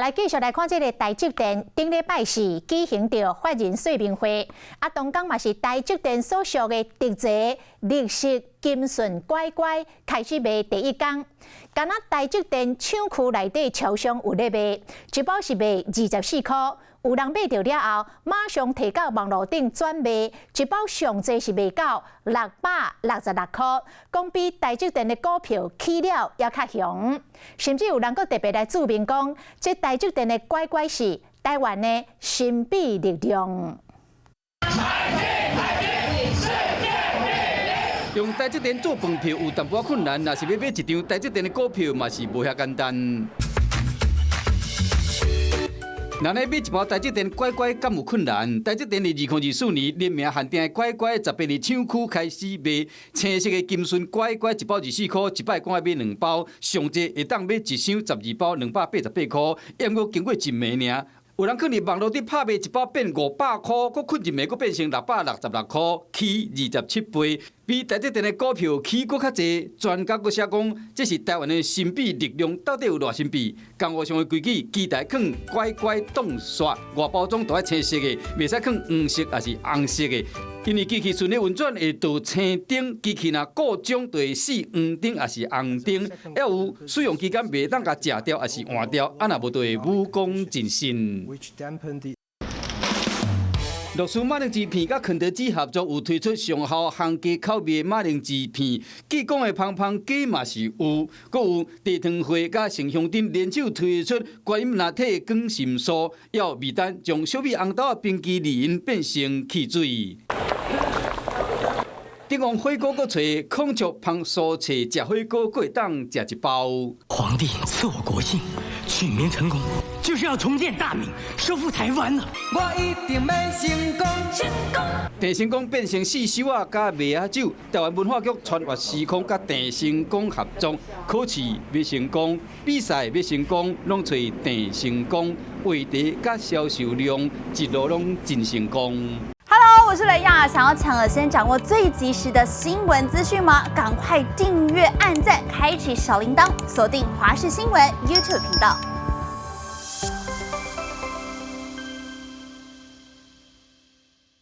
來繼續來看這个台積電，頂禮拜四舉行著法人說明會，啊，同工嘛是台積電所屬的特製綠色金順乖乖開始賣第一工。敢若台積電廠區內底超商有咧賣，一包是賣24箍。有人買著了後，馬上提到網路頂轉賣，一包上濟是賣到666箍，講比台積電的股票起了猶較雄。甚至有人閣特別來註明講，這台積電的乖乖是台灣的神秘力量。台積世界第一。用台積電做飯票有淡薄仔困難，若是欲買一張台積電的股票嘛是無遐簡單。若欲買一包台積電乖乖，敢有困難？台積電佇2024年聯名限定的乖乖，18日廠區開始賣，青色的金順乖乖一包24箍，一擺講愛買兩包，上濟會當買一箱12包，288箍，毋過經過一暝爾。有人囥佇網路頂拍賣一包變500箍，閣睏一暝閣變成666箍，起27倍，比台積電的股票起閣較濟。專家閣寫講，這是台灣的神秘力量，到底有偌神秘？江湖上的規矩，期待囥乖乖擋煞，外包裝都愛青色的，袂使囥黃色抑是紅色的。因為機器順利運轉會著青燈，機器若故障就會死黃燈抑是紅燈，猶有使用期間袂當共食掉抑是換掉，啊若無就會武功盡失。樂事馬鈴薯片佮肯德基合作，有推出上好烘雞口味的馬鈴薯片，據講的芳芳雞嘛是有，閣有茶湯會佮成香鎮聯手推出觀音拿鐵捲心酥，猶有味丹將小米紅豆仔冰淇淋變成汽水。鼎王火鍋閣揣孔雀芳蔬菜，食火鍋閣會當食一包。皇帝賜我國姓，取名成功，就是要重建大明，收復台灣了。我一定欲成功，成功。鄭成功變成四手仔佮麥仔酒，台灣文化局穿越時空佮鄭成功合作，考試欲成功，比賽欲成功，攏揣鄭成功，話題佮銷售量一路攏真成功。 Hello，我是雷亞，想要搶先掌握最及時的新聞資訊嗎？趕快訂閱、按讚、開啟小鈴鐺，鎖定華視新聞 YouTube 頻道。